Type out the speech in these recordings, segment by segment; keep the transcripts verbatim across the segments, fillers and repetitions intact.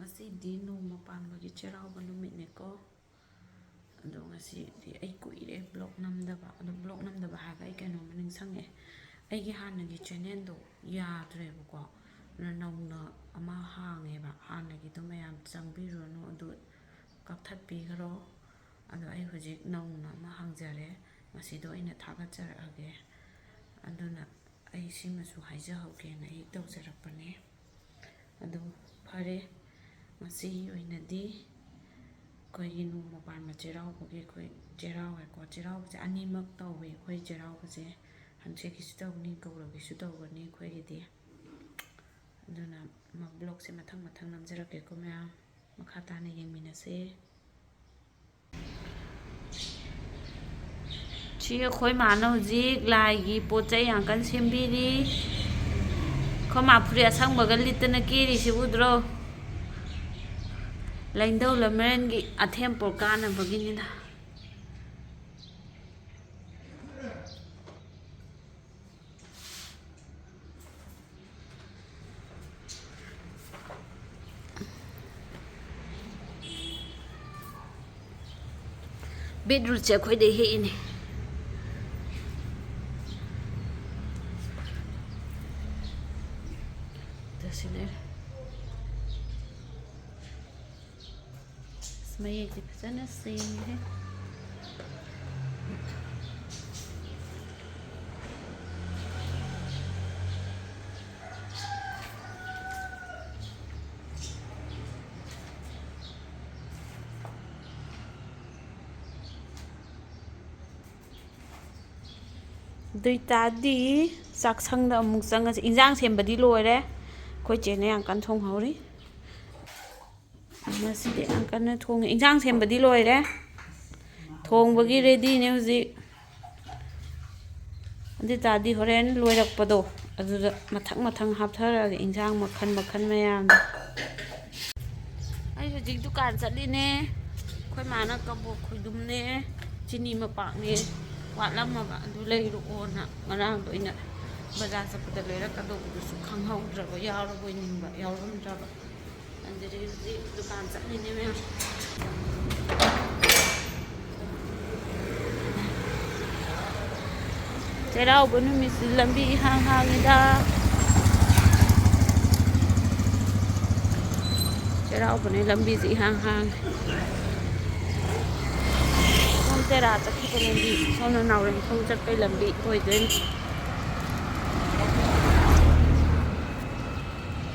ꯉꯁꯤꯗꯤ ꯅꯣꯡꯃ ꯄꯥꯟꯕꯒꯤ ꯆꯩꯔꯥꯎꯕ ꯅꯨꯃꯤꯠꯅꯦꯀꯣ꯫ ꯑꯗꯣ ꯉꯁꯤꯗꯤ ꯑꯩ ꯀꯨꯏꯔꯦ ꯕ꯭ꯂꯣꯛ ꯅꯝꯗꯕ꯫ ꯑꯗꯣ ꯕ꯭ꯂꯣꯛ ꯅꯝꯗꯕ ꯍꯥꯏꯔꯒ ꯑꯩ ꯀꯩꯅꯣꯝꯃ ꯅꯤꯡꯁꯤꯡꯉꯛꯑꯦ꯫ ꯑꯩꯒꯤ ꯍꯥꯟꯅꯒꯤ ꯆꯦꯅꯦꯜꯗꯣ ꯌꯥꯗ꯭ꯔꯦꯕꯀꯣ꯫ ꯑꯗꯨꯅ ꯅꯧꯅ ꯑꯃ ꯍꯥꯡꯉꯦꯕ꯫ ꯍꯥꯟꯅꯒꯤꯗꯣ ꯃꯌꯥꯝ ꯆꯪꯕꯤꯔꯨꯔꯅꯨ, ꯑꯗꯨ ꯀꯛꯊꯠꯄꯤꯈ꯭ꯔꯣ꯫ ꯑꯗꯣ ꯑꯩ ꯍꯧꯖꯤꯛ ꯅꯧꯅ ꯑꯃ ꯍꯥꯡꯖꯔꯦ꯫ ꯉꯁꯤꯗꯣ ꯑꯩꯅ ꯊꯥꯒꯠꯆꯔꯛꯑꯒꯦ꯫ ꯑꯗꯨꯅ ꯑꯩ ꯁꯤꯃꯁꯨ ꯍꯥꯏꯖꯍꯧꯒꯦꯅ ꯑꯩ ꯇꯧꯖꯔꯛꯄꯅꯦ꯫ ꯑꯗꯨ ꯐꯔꯦ, ꯉꯁꯤꯒꯤ ꯑꯣꯏꯅꯗꯤ ꯑꯩꯈꯣꯏꯒꯤ ꯅꯣꯡꯃ ꯄꯥꯟꯕ ꯆꯩꯔꯥꯎꯕꯒꯤ ꯑꯩꯈꯣꯏ ꯆꯩꯔꯥꯎꯋꯦꯀꯣ꯫ ꯆꯩꯔꯥꯎꯕꯁꯦ ꯑꯅꯤꯃꯛ ꯇꯧꯋꯦ꯫ ꯑꯩꯈꯣꯏ ꯆꯩꯔꯥꯎꯕꯁꯦ ꯍꯟꯁꯦꯠꯀꯤꯁꯨ ꯇꯧꯅꯤ, ꯒꯧꯔꯒꯤꯁꯨ ꯇꯧꯒꯅꯤ ꯑꯩꯈꯣꯏꯒꯤꯗꯤ꯫ ꯑꯗꯨꯅ ꯕ꯭ꯂꯣꯛꯁꯦ ꯃꯊꯪ ꯃꯊꯪ ꯅꯝꯖꯔꯛꯀꯦꯀꯣ ꯃꯌꯥꯝ꯫ ꯃꯈꯥ ꯇꯥꯅ ꯌꯦꯡꯃꯤꯟꯅꯁꯦ꯫ ꯁꯤ ꯑꯩꯈꯣꯏ ꯃꯥꯅ ꯍꯧꯖꯤꯛ ꯂꯥꯏꯒꯤ ꯄꯣꯠ ꯆꯩ ꯌꯥꯝ ꯀꯟꯅ ꯁꯦꯝꯕꯤꯔꯤ꯫ ꯑꯩꯈꯣꯏ ꯃꯥ ꯐꯨꯔꯤꯠ ꯑꯁꯪꯕꯒ ꯂꯤꯠꯇꯅ ꯀꯦꯔꯤꯁꯤ ꯎꯗ꯭ꯔꯣ? ꯂꯥꯏꯅꯤꯡꯊꯧ ꯂꯩꯃꯔꯦꯟꯒꯤ ꯑꯊꯦꯝ ꯄꯣꯠ ꯀꯥꯅꯕꯒꯤꯅꯤꯗ꯫ ꯕꯤꯠꯔꯨꯠꯁꯦ ꯑꯩꯈꯣꯏꯗꯩ ꯍꯦꯛꯏꯅꯦ꯫ ꯁꯤ ꯂꯩꯔꯦ꯫ ꯑꯁ, ꯃꯌꯦꯛꯇꯤ ꯐꯖꯅ ꯁꯦꯡꯉꯦꯍꯦ꯫ ꯑꯗꯨ ꯑꯣꯏꯇꯥꯔꯗꯤ ꯆꯥꯛꯁꯪꯗ ꯑꯃꯨꯛ ꯆꯪꯉꯁꯤ꯫ ꯏꯟꯖꯥꯡ ꯁꯦꯝꯕꯗꯤ ꯂꯣꯏꯔꯦ꯫ ꯑꯩꯈꯣꯏ ꯆꯦꯅ ꯌꯥꯝ ꯀꯟꯅ ꯊꯣꯡꯍꯧꯔꯤ꯫ ꯉꯁꯤꯗꯤ ꯌꯥꯝ ꯀꯟꯅ ꯊꯣꯡꯉꯦ꯫ ꯏꯟꯖꯥꯡ ꯁꯦꯝꯕꯗꯤ ꯂꯣꯏꯔꯦ꯫ ꯊꯣꯡꯕꯒꯤ ꯔꯦꯗꯤꯅꯦ ꯍꯧꯖꯤꯛ꯫ ꯑꯗꯨ ꯑꯣꯏ ꯇꯥꯔꯗꯤ ꯍꯣꯔꯦꯟ ꯂꯣꯏꯔꯛꯄꯗꯣ, ꯑꯗꯨꯗ ꯃꯊꯪ ꯃꯊꯪ ꯍꯥꯞꯊꯔꯛꯑꯒꯦ, ꯏꯟꯖꯥꯡ ꯃꯈꯜ ꯃꯈꯜ ꯃꯌꯥꯝꯗꯣ꯫ ꯑꯩ ꯍꯧꯖꯤꯛ ꯗꯨꯀꯥꯟ ꯆꯠꯂꯤꯅꯦ꯫ ꯑꯩꯈꯣꯏ ꯃꯥꯅ ꯀꯕꯣꯛ ꯈꯣꯏꯗꯨꯝꯅꯦ, ꯆꯤꯅꯤ ꯃꯄꯥꯛꯅꯦ ꯋꯥꯠꯂꯝꯃꯕ, ꯑꯗꯨ ꯂꯩꯔꯛꯑꯣꯅ꯫ ꯉꯔꯥꯡꯗꯣ ꯑꯩꯅ ꯕꯖꯥꯔ ꯆꯠꯄꯗ ꯂꯩꯔꯛꯀꯗꯧꯕꯗꯨꯁꯨ ꯈꯪꯍꯧꯗ꯭ꯔꯕ, ꯌꯥꯎꯔꯕꯣꯏ ꯅꯤꯡꯕ, ꯌꯥꯎꯔꯝꯗ꯭ꯔꯕ꯫ ꯑꯗꯨꯗꯒꯤ ꯍꯧꯖꯤꯛ ꯗꯨꯀꯥꯟ ꯆꯠꯂꯤꯅꯦ ꯃꯌꯥꯝ꯫ ꯆꯩꯔꯥꯎꯕ ꯅꯨꯃꯤꯠꯁꯤ ꯂꯝꯕꯤ ꯏꯍꯥꯡ ꯍꯥꯡꯉꯤꯗ꯫ ꯆꯩꯔꯥꯎꯕꯅꯦ, ꯂꯝꯕꯤꯁꯦ ꯏꯍꯥꯡ ꯍꯥꯡꯉꯦ꯫ ꯁꯣꯝ ꯇꯦꯔꯥ ꯆꯠꯈꯤꯕ ꯂꯝꯕꯤ, ꯁꯣꯝꯅ ꯅꯥꯎꯔꯦꯝꯊꯣꯡ ꯆꯠꯄꯩ ꯂꯝꯕꯤ ꯑꯣꯏꯗꯣꯏꯅꯤ꯫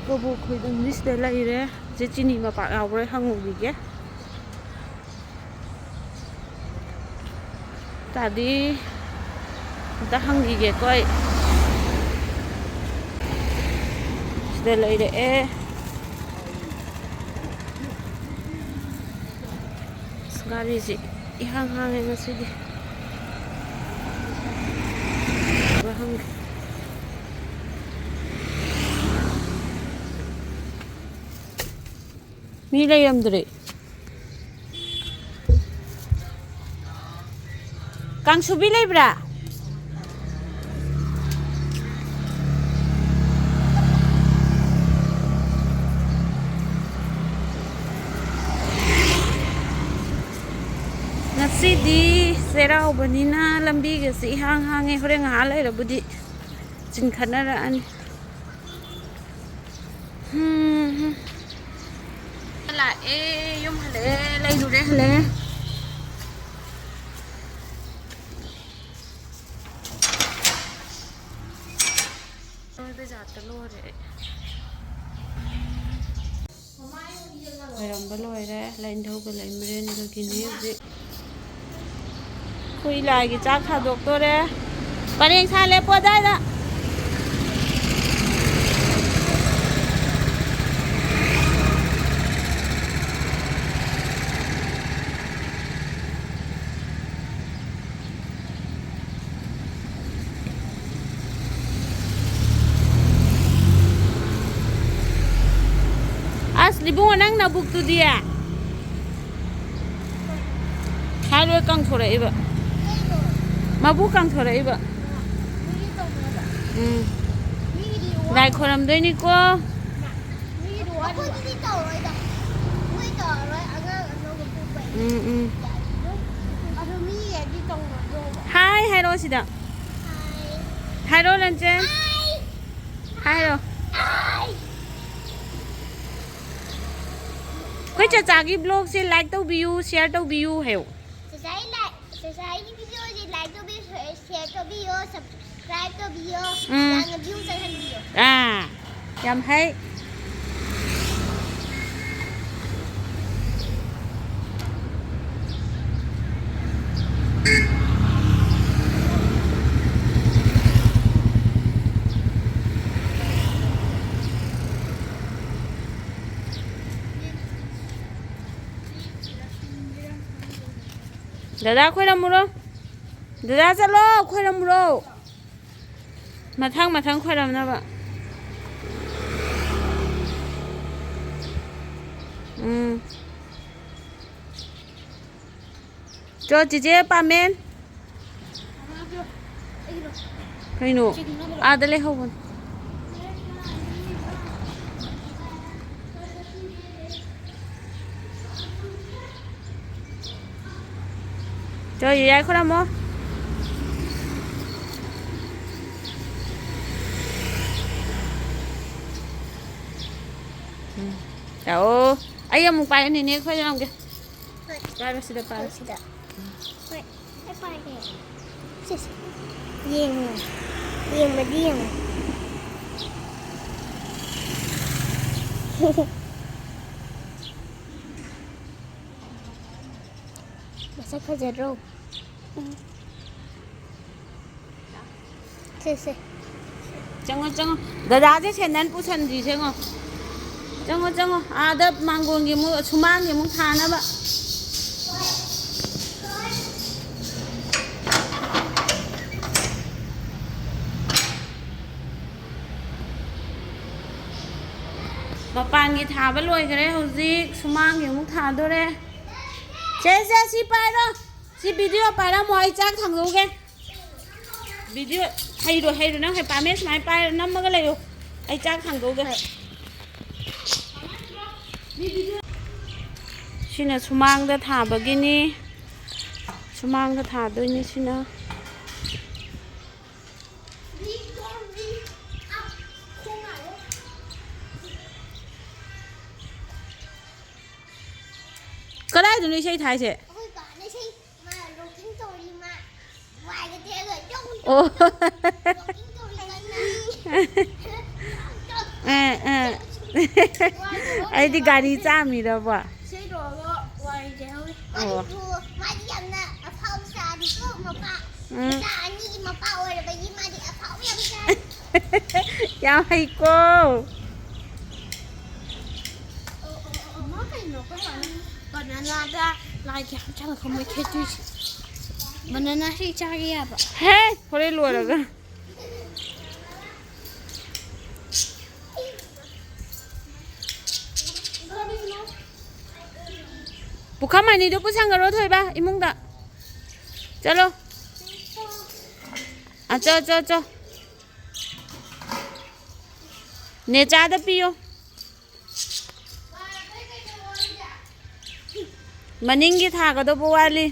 ꯀꯕꯣꯛ ꯈꯣꯏꯗꯨꯝꯗꯤ ꯁꯤꯗ ꯂꯩꯔꯦ꯫ ꯁꯤ ꯆꯤꯅꯤ ꯃꯄꯥꯛ ꯌꯥꯎꯕ꯭ꯔꯥ ꯍꯪꯉꯨꯈꯤꯒꯦ꯫ ꯇꯥꯗꯤ ꯑꯝꯇ ꯍꯪꯈꯤꯒꯦꯀꯣ ꯑꯩ꯫ ꯁꯤꯗ ꯂꯩꯔꯛꯑꯦ꯫ ꯑꯁ, ꯒꯥꯔꯤꯁꯤ ꯏꯍꯥꯡ ꯍꯥꯡꯉꯦ ꯉꯁꯤꯗꯤ꯫ ꯍꯪꯒꯦ꯫ ꯃꯤ ꯂꯩꯔꯝꯗ꯭ꯔꯦ꯫ ꯀꯥꯡꯁꯨꯕꯤ ꯂꯩꯕ꯭ꯔꯥ? ꯉꯁꯤꯗꯤ ꯆꯩꯔꯥꯎꯕꯅꯤꯅ ꯂꯝꯕꯤꯒꯁꯦ ꯏꯍꯥꯡ ꯍꯥꯡꯉꯦ꯫ ꯍꯣꯔꯦꯟ ꯉꯥꯏꯍꯥꯛ ꯂꯩꯔꯕꯨꯗꯤ ꯆꯤꯟꯈꯠꯅꯔꯛꯑꯅꯤ꯫ ꯍꯝ꯫ ꯂꯥꯛꯑꯦ, ꯌꯨꯝ ꯍꯜꯂꯛꯑꯦ, ꯂꯩꯔꯨꯔꯦ, ꯍꯜꯂꯛꯑꯦ꯫ ꯂꯣꯏꯕ ꯖꯥꯠꯇ ꯂꯣꯏꯔꯦ ꯑꯩ꯫ ꯈꯣꯏꯔꯝꯕ ꯂꯣꯏꯔꯦ꯫ ꯂꯥꯏꯅꯤꯡꯊꯧꯒ ꯂꯩꯃꯔꯦꯟꯒꯒꯤꯅꯤ ꯍꯧꯖꯤꯛ꯫ ꯑꯩꯈꯣꯏ ꯂꯥꯏꯒꯤ ꯆꯥꯛ ꯊꯥꯗꯣꯛꯇꯣꯔꯦ꯫ ꯄꯔꯦꯡ ꯁꯥ ꯂꯦꯞꯄꯣ ꯑꯗꯥꯏꯗ꯫ ꯑꯁ, ꯏꯕꯨꯡꯉꯣ, ꯅꯪ ꯅꯕꯨꯛꯇꯨꯗꯤ? ꯁꯥ ꯂꯣꯏ ꯀꯪꯊꯣꯔꯛꯏꯕ꯫ ꯃꯕꯨ ꯀꯪꯊꯣꯔꯛꯏꯕ꯫ ꯎꯝ꯫ ꯂꯥꯏ ꯈꯣꯏꯔꯝꯗꯣꯏꯅꯤꯀꯣ꯫ ꯑꯩꯈꯣꯏꯗꯗꯤ ꯇꯧꯔꯣꯏꯗ꯫ ꯑꯩꯈꯣꯏ ꯇꯧꯔꯔꯣꯏ, ꯑꯉꯥꯡ ꯑꯅꯧꯕ ꯄꯣꯛꯄꯩ꯫ ꯎꯝ, ꯎꯝ꯫ ꯑꯗꯨ ꯃꯤꯒꯤꯗꯤ ꯇꯧꯅꯗ꯭ꯔꯣꯕ? ꯍꯥꯏ ꯍꯥꯏꯔꯛꯑꯣ ꯁꯤꯗ꯫ ꯍꯥꯏ꯫ ꯍꯥꯏꯔꯣ ꯂꯟꯆꯟ꯫ ꯍꯥꯏ꯫ ꯍꯥꯏꯔꯣ꯫ ꯍꯥꯏ꯫ ꯑꯩꯈꯣꯏ ꯆꯆꯥꯒꯤ ꯕ꯭ꯂꯣꯒꯁꯦ ꯂꯥꯏꯛ ꯇꯧꯕꯤꯌꯨ, ꯁꯤꯌꯔ ꯇꯧꯕꯤꯌꯨ ꯍꯥꯏꯌꯣ꯫ ꯆꯆꯥꯒꯤ ꯂꯥꯏꯛ, ꯆꯆꯥꯒꯤ ꯚꯤꯗꯤꯑꯣꯁꯦ ꯂꯥꯏꯛ ꯇꯧꯕꯤꯌꯨ, ꯁꯤꯌꯔ ꯇꯧꯕꯤꯌꯨ, ꯁꯕꯁꯀ꯭ꯔꯥꯏꯕ ꯇꯧꯕꯤꯌꯣ, ꯎꯝ꯫ ꯌꯥꯝꯅ ꯚ꯭ꯌꯨ ꯆꯠꯍꯟꯕꯤꯌꯣ꯫ ꯑꯥ, ꯌꯥꯝ ꯍꯩ꯫ ꯗꯗꯥ ꯈꯣꯏꯔꯝꯃꯨꯔꯣ꯫ ꯗꯗꯥ ꯆꯠꯂꯣ, ꯈꯣꯏꯔꯝꯃꯨꯔꯣ꯫ ꯃꯊꯪ ꯃꯊꯪ ꯈꯣꯏꯔꯝꯅꯕ꯫ ꯎꯝ꯫ ꯆꯣ, ꯆꯤꯆꯦ ꯄꯥꯃꯦꯟ꯫ ꯀꯩꯅꯣ? ꯑꯥꯗ ꯂꯩꯍꯧꯕꯅꯦ꯫ ꯆꯣ, ꯌꯥꯏ ꯈꯨꯔꯝꯃꯣ꯫ ꯎꯝ꯫ ꯂꯥꯛꯑꯣ꯫ ꯑꯩ ꯑꯃꯨꯛ ꯄꯥꯏꯔꯅꯤꯅꯦ, ꯑꯩꯈꯣꯏ ꯌꯥꯝꯒꯦ꯫ ꯍꯣꯏ꯫ ꯄꯥꯏꯔꯣ, ꯁꯤꯗ ꯄꯥꯏꯔꯣ꯫ ꯍꯣꯏ, ꯁꯤꯗ꯫ ꯍꯣꯏ, ꯑꯩ ꯄꯥꯏꯒꯦ꯫ ꯁꯤꯁꯦ꯫ ꯌꯦꯡꯉꯣ꯫ ꯌꯦꯡꯕꯗꯤ ꯌꯦꯡꯉꯣ꯫ ꯃꯁꯛ ꯐꯖꯗ꯭ꯔꯣ? ꯎꯝ꯫ ꯁꯦ, ꯁꯦ꯫ ꯆꯪꯉꯣ, ꯆꯪꯉꯣ꯫ ꯗꯗꯥꯁꯦ ꯁꯦꯟꯗꯟ ꯄꯨꯁꯟꯗ꯭ꯔꯤꯁꯦ ꯌꯦꯡꯉꯣ꯫ ꯆꯪꯉꯣ, ꯆꯪꯉꯣ꯫ ꯑꯥꯗ ꯃꯥꯡꯒꯣꯟꯒꯤ ꯑꯃꯨꯛ, ꯁꯨꯃꯥꯡꯒꯤ ꯑꯃꯨꯛ ꯊꯥꯅꯕ꯫ ꯃꯄꯥꯟꯒꯤ ꯊꯥꯕ ꯂꯣꯏꯈꯔꯦ, ꯍꯧꯖꯤꯛ ꯁꯨꯃꯥꯡꯒꯤ ꯑꯃꯨꯛ ꯊꯥꯗꯣꯔꯦ꯫ ꯁꯦ, ꯁꯦ, ꯁꯤ ꯄꯥꯏꯔꯣ꯫ ꯁꯤ ꯚꯤꯗꯤꯑꯣ ꯄꯥꯏꯔꯝꯃꯣ, ꯑꯩ ꯆꯥꯛ ꯊꯥꯡꯗꯣꯛꯎꯒꯦ꯫ ꯚꯤꯗꯤꯑꯣ ꯍꯩꯔꯣ, ꯍꯩꯔꯣ, ꯅꯪ ꯍꯩ ꯄꯥꯝꯃꯦ ꯁꯨꯃꯥꯏꯅ ꯄꯥꯏꯔꯣ, ꯅꯝꯃꯒ ꯂꯩꯌꯣ꯫ ꯑꯩ ꯆꯥꯛ ꯊꯥꯡꯗꯣꯛꯎꯒꯦ꯫ ꯍꯣꯏ꯫ ꯁꯤꯅ ꯁꯨꯃꯥꯡꯗ ꯊꯥꯕꯒꯤꯅꯤ꯫ ꯁꯨꯃꯥꯡꯗ ꯊꯥꯗꯣꯏꯅꯤ ꯁꯤꯅ꯫ ꯀꯗꯥꯏꯗꯅꯣ ꯏꯁꯩ ꯊꯥꯏꯁꯦ? ꯑꯩꯈꯣꯏ ꯕꯥꯅ ꯏꯁꯩ, ꯃꯥ ꯔꯣꯀꯤꯡ ꯇꯧꯔꯤ, ꯃꯥ ꯋꯥꯏꯒ ꯇꯦꯛꯑꯒ ꯌꯧ, ꯌꯧ, ꯑꯣ꯫ ꯔꯣꯀꯤꯡ ꯇꯧꯔꯤ ꯀꯟꯅ꯫ ꯑꯦ, ꯑꯦ꯫ ꯑꯩꯗꯤ ꯒꯥꯔꯤ ꯆꯥꯝꯃꯤꯔꯕꯣ? ꯏꯁꯩ ꯂꯣꯏꯔꯒ ꯋꯥꯏ ꯇꯩꯍꯧꯔꯤ꯫ ꯑꯣ꯫ ꯃꯥꯗꯤ ꯌꯥꯝꯅ ꯑꯐꯥꯎꯕ ꯁꯥꯔꯤꯀꯣ, ꯃꯄꯥ꯫ ꯎꯝ꯫ ꯃꯆꯥ ꯑꯅꯤꯒꯤ ꯃꯄꯥ ꯑꯣꯏꯔꯕꯒꯤ ꯃꯥꯗꯤ ꯑꯐꯥꯎꯕ ꯌꯥꯝ ꯁꯥꯔꯤ꯫ ꯌꯥꯝ ꯍꯩꯀꯣ꯫ ꯃꯥ ꯀꯩꯅꯣ ꯑꯩꯈꯣꯏ ꯃꯥꯅ ꯕꯅꯥꯅꯥꯗ ꯂꯥꯏꯒꯤ ꯍꯛꯆꯥꯡ ꯈꯪꯕ ꯈꯦꯠꯇꯣꯏꯁꯦ꯫ ꯕꯅꯥꯅꯥ ꯍꯦꯛ ꯆꯥꯒꯦ ꯌꯥꯕ꯫ ꯍꯦ, ꯍꯣꯔꯦꯟ ꯂꯣꯏꯔꯒ꯫ ꯄꯨꯈꯝ ꯑꯅꯤꯗꯨ ꯄꯨꯁꯟꯈꯔꯣ ꯊꯣꯏꯕ ꯏꯃꯨꯡꯗ꯫ ꯆꯠꯂꯣ꯫ ꯑꯆꯣ, ꯑꯆꯣ, ꯑꯆꯣ꯫ ꯅꯦꯆꯥꯗ ꯄꯤꯌꯣ꯫ ꯃꯅꯤꯡꯒꯤ ꯊꯥꯒꯗꯧꯕ ꯋꯥꯠꯂꯤ꯫